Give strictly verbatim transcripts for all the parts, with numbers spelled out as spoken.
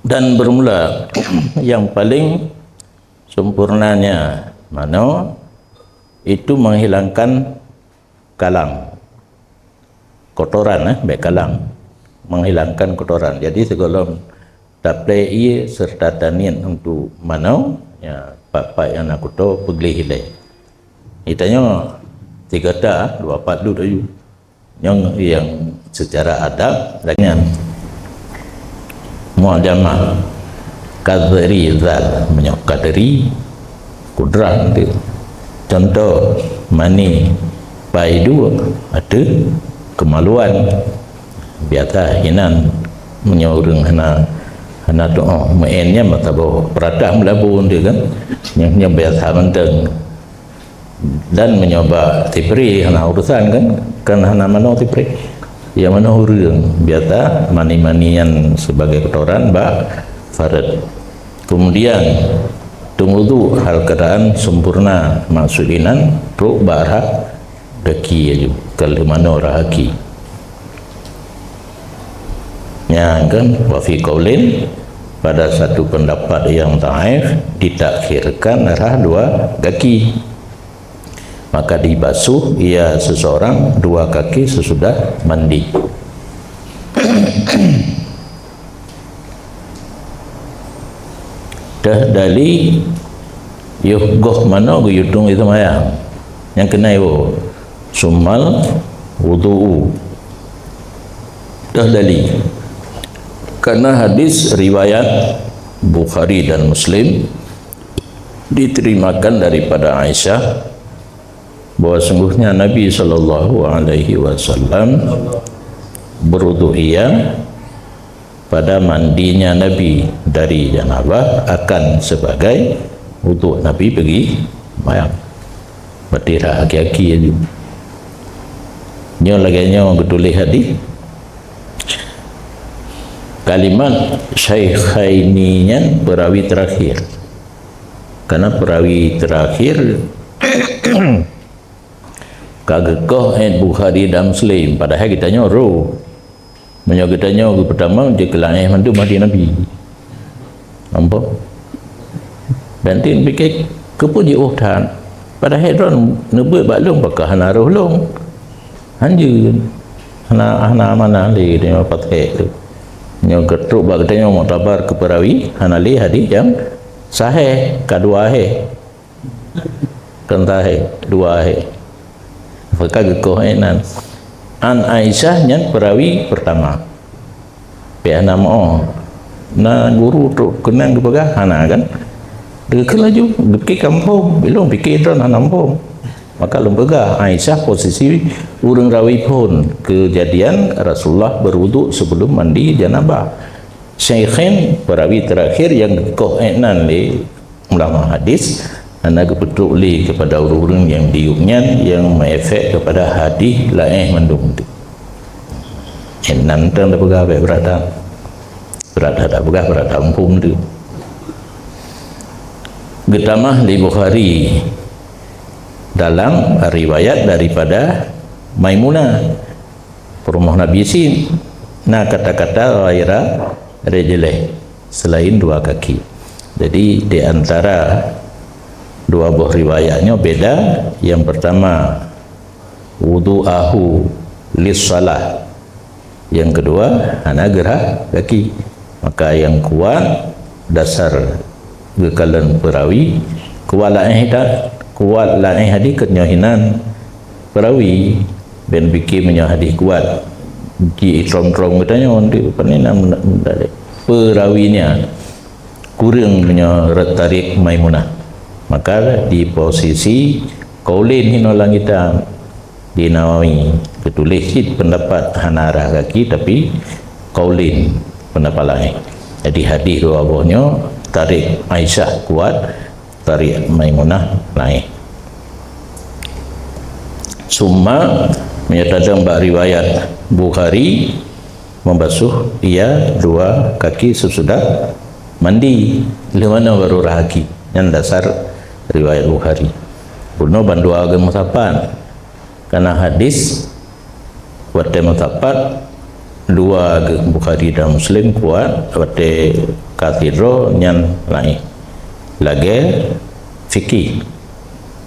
Dan bermula yang paling sempurnanya manoe itu menghilangkan kalang, kotoran, eh, bèk kalang, menghilangkan kotoran. Jadi sigohlom taplè ie serta taniet untuk manoe, ya, pat-pat nyang na kuto peugleh ilèe. Geutanyoe tiga ta, dua pat dua aju. Nyang, nyang secara adab lagèe nyan. Mu'jamah, kadri zat, meunyoe kadri kudrah nanti. Contoh, mani pai dua, ateueh kemaluan. Biasa inan meunyoe ureueng hana, hana tu'oh meu'en nyan mata boh peuradah meulabu nanti kan. Nyang, nyang biasa mantong. Dan meunyoe bak tipré hana urusan kan, kan hana manoe tipré. Ya manoe ureueng, biasa mani-mani nyan sebagai kotoran bak fareuet. Kemudian, teumeuwudu hal keuadaan sempurna, maksud inan trok bak rhah gaki aju, ka lheueh manoe rhah gaki. Nyan kan, wa fi qaulin, pada satu pendapat yang dhaif, ditakhirkan rhah dua gaki. Maka dibasuh ia seseorang dua kaki sesudah mandi. Teuh dali, yoh goh manoe geuyue tueng ie seumayang. Nyang keunan iwoe, summal wudu'u. Teuh dali. Karena hadis riwayat Bukhari dan Muslim diterimakan daripada Aisyah bahwa sungguhnya Nabi sallallahu alaihi wasallam berwudu ia pada mandinya Nabi dari janabah akan sebagai wuduk Nabi pergi mayang. Berarti rhah aki-aki aju. Nyoe lagèe nyoe geutuléh hadis. Kalimat syaikhaini nyan perawi terakhir. Karena perawi terakhir ka geukoh èt Bukhari dan Muslim, padahai geutanyoe roh. Meunyoe geutanyoe geupeutama jeuet keu laén mandum hadis Nabi. Nampak? Dan tin pikir, keupeue jiôh that? Padahai droen neubeuet bak lôn pakon hana roh lôn. Hanjeuet. Hana, hana amanah lé geutanyoe patéh tu. Nyoe geutrok bak geutanyoe muktabar keu perawi, hana lé hadis nyang sahih, ka dua hé. Kon sahih, dua hé. Maka geukoh inan. An Aisyah nyan perawi pertama. Pih hana meu'oh. Na guru trok keunong geupeugah, hana kan? Geukheun laju, geupike ka muphom. Bilong pike droen hana muphom. Maka lôn peugah, Aisyah posisi ureueng rawi phon keujadian Rasulullah berwuduk sebelum mandi janabah. Syaikhain, perawi terakhir nyang geukoh inan lé ulama hadis, hana geupeutrok lé keupada ureueng-ureueng nyang diyueb nyan nyang meuefek keupada hadis laén mandum tu. Inan tan tapeugah bèk brat that. Brat that tapeugah, brat that muphom tu. Geutamah lé Bukhari dalam riwayat daripada Maimunah. Peurumoh Nabi cit na kata-kata ghaira rijlaih, selain dua kaki. Jadi, di antara dua boh riwayat nyoe beda. Yang pertama, wudu'ahu lis-shalah. Yang kedua, hana geurhah kaki. Maka yang kuat, dasar geukalon peurawi, kuat laén hita-, kuat laén hadis keu nyoe hinan. Peurawi, ben pike meunyoe hadis kuat, ji trom-trom geutanyoe, di pane na meuda-, meuda-, peurawi nyan kureueng meunyoe rot tarék Maimunah. Maka di posisi kaulin hinoe lam kitab di Nawawi, geutuléh cit pendapat hana rhah kaki, tapi kaulin pendapat laén. Jadi hadis dua boh nyoe, tarék Aisyah kuat, tarék Maimunah laén. Summa, meunyoe tadong bak riwayat Bukhari, membasuh ia dua kaki sesudah mandi. Lheueh manoe baru rhah aki. Nyan dasar riwayat Bukhari. Bunoe bandua geumeusapat. Karena hadis watèe meusapat, Dua geuh Bukhari dan Muslim kuat, watée ka sidroe nyan laén. Lagée fikih.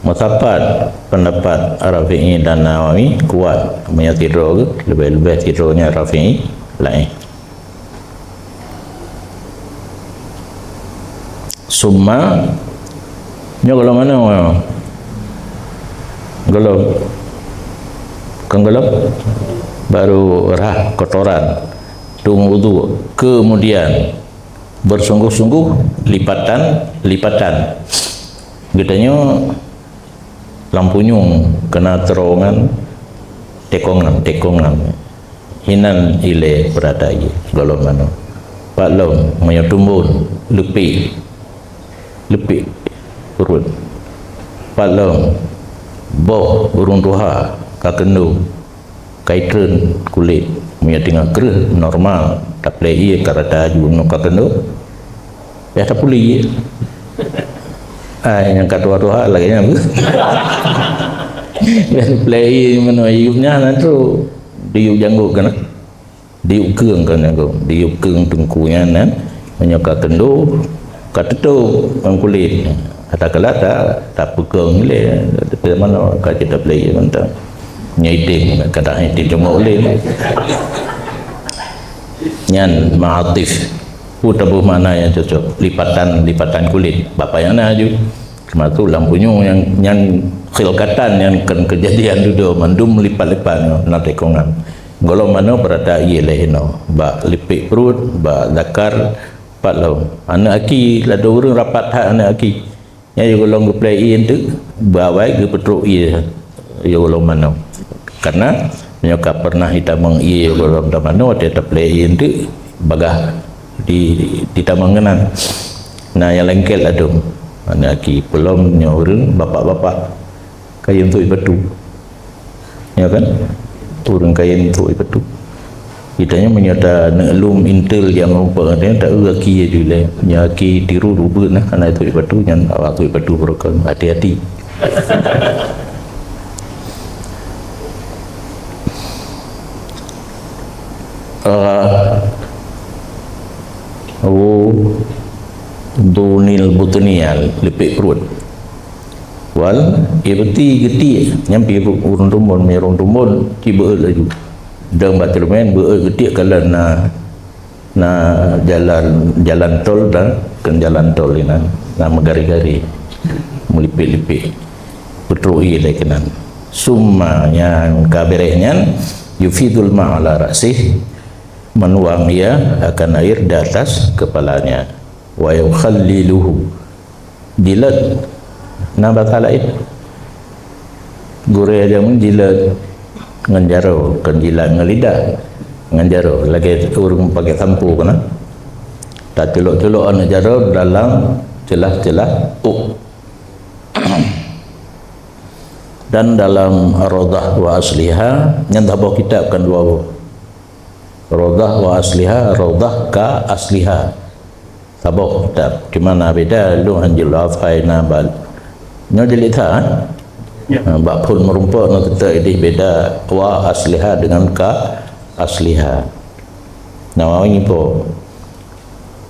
Meusapat pendapat Rafi'i dan Nawawi kuat, meunyoe sidroe geuh, leubeh-leubeh sidroe nyan Rafi'i laén. Summa, nyoe golom manoe? Golom. Kon golom? Baru rhah kotoran. Dum wudu. Kemudian bersungguh-sungguh lipatan-lipatan. Geutanyoe lam punyueng keuna teurongan, tekongan, tekongan. Hinan ilée peurata ié golom manoe. Pat lom meunyoe tumbon, leupek, leupek pruet. Pat lom boh ureuëng tuha ka keundong, ka itreun kulét. Meunyoe teungoh kreueh normal, taplé ié ka rata aju nyoe ka keundong. Payah tapuli. Ai nyang ka tuha-tuha lagée nyan. Payah taplé ié meunoe yup nyan na tu. Diyup janggok kan. Diyup keueng kan janggok. Diyup keueng teungku nyan kan. Meunyoe ka keundong, ka teutôp ngon kulét. Ata kala ta, tapeukong lé. Teuma ka kita play mantap. Nyan item, kadang item cuma ulih. Nyan ma'atif. Peue taboh makna nyang cocok? Lipatan, lipatan kulét. Bapak nyang na aju. Termasuk lam punyueng nyang, nyang khilqatan nyang kon keujadian dudoe mandum lipat-lipat nyoe na tekongan. Golom manoe peurata ié lé hinoe. Bak leupek pruet, bak zakar, pat lom. Aneuëk aki, ladôm ureuëng rapat that aneuëk aki. Nyan yue golom geuplé ié eunteuk, beuawai geupeutrok ié yue golom manoe. Karena meunyoe ka pernah itamong ié yue golom tamanoe, watée taplé ié eunteuk, bagaih di, ditamong keunan. Na nyang lengket ladôm. Aneuëk aki, peulom nyoe ureuëng bapak-bapak. Kayém sui patu. Ya kan? Ureuëng kayém sui patu. Kita nyoe meunyoe ta neuk lom intel nyang meureumpok, ta eu aki aju lé. Nyoe aki tiru rubeuet nah, hana sui patu nyan awak sui patu beurokon. Hati-hati. Ah, oh, dunil butnial, leupek pruet. Wal ibti geutiek, nyan pih ureuëng tumbon, meunyoe ureuëng tumbon, ci beuet laju. Dong bak teuleumén beuet geutiek kalon na, na jalan, jalan tol dan kon jalan tol inan, na meugaréh-garéh, meulipek-lipek. Peutrok ié lé keunan. Summa nyang ka béréh nyan, yufidul ma ala ra'sih, menuang ia akan air di atas kepalanya. Wa yukhalliluhu. Jilat na basa laén. Gurée jameun jilat ngon jaroe, kon jilat ngon lidah, ngon jaroe. Lagée ureuëng pakai sampo keunan. Taculok-culok aneuëk jaroe dalam celah-celah ôk. Dan dalam Raudhah wa Asliha, nyan saboh kitab kan dua boh. Raudhah wa Asliha, Raudhah ka Asliha. Saboh kitab. Cuma na beda, lôn hanjeuet lôn hafai na bak. Nyoe jilid sa, eh? Ya. Ha, bak phon meurumpok na teutap ideh beda wa Asliha dengan ka Asliha. Nawawi ngipo.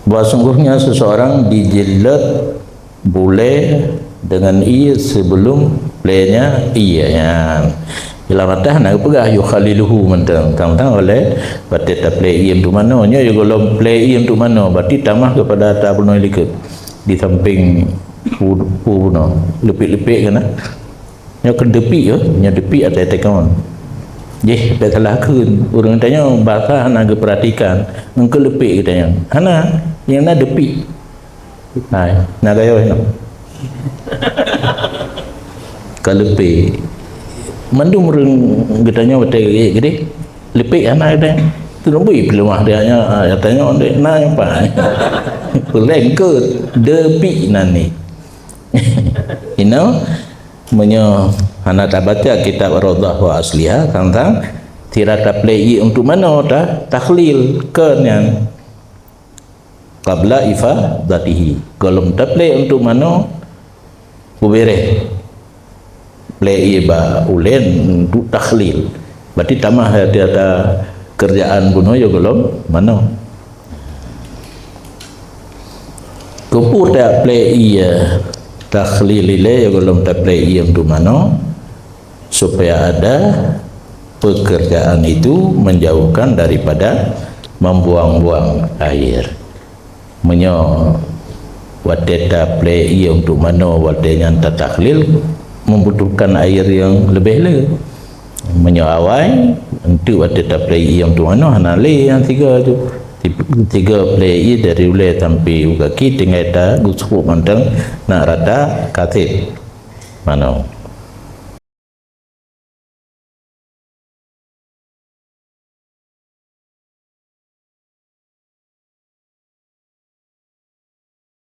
Bahwa sungguhnya seseorang dijilat bulée dengan ié sebelum plénya ié nyan. Lam atas na geupeugah yukhalliluhu mantong, tang-tang oleh watée taplé ié untuk manoe. Nyoe yue golom plé ié untuk manoe, berarti tamah kepada ata bunoe likot. Di samping pu-, pu bunoe, leupek-leupek keunan. Nyoe keudeupik, eh, nyoe deupik ateueh teukon. Jih, bèk salah kheun. Ureueng tanyoe basa hana geupeuratikan, ngon keuleupik geutanyoe. Hana, nyang na deupik. Hai, na gayoh nyoe. Keuleupik. Mandum ureueng geutanyoe watèe geuék geude, leupik hana geutanyoe. Teuneubui peuleumah dia nyoe, ah, tanyoe deh, na nyoe pai. Peuleng keu deupik nan ni. Inoe, meunyoe hana tabaca kitab Raudhah wa Asliha, tang-tang sira taplé ié untuk manoe ta-, takhlil keu nyan. Qabla ifadatihi. Gohlom taplé untuk manoe, peubéréh. Plé ié bak ulèe untuk takhlil. Berarti tamah ata-ata Keurjaan bunoe ya gohlom manoe. Keupeue taplé ié takhlil ilée ya gohlom taplé ié untuk manoe, supaya ada pekerjaan itu menjauhkan daripada membuang-buang air. Meunyoe watée taplé ié untuk manoe, watée nyan tatakhlil, membutuhkan air nyang leubeh le. Meunyoe awai, enteuk watée taplé ié untuk manoe, hana le nyang tiga tu. Tiga plé ié dari ulée sampai u gaki, tinggai tagusuk mantong nak rata ka sép manoe.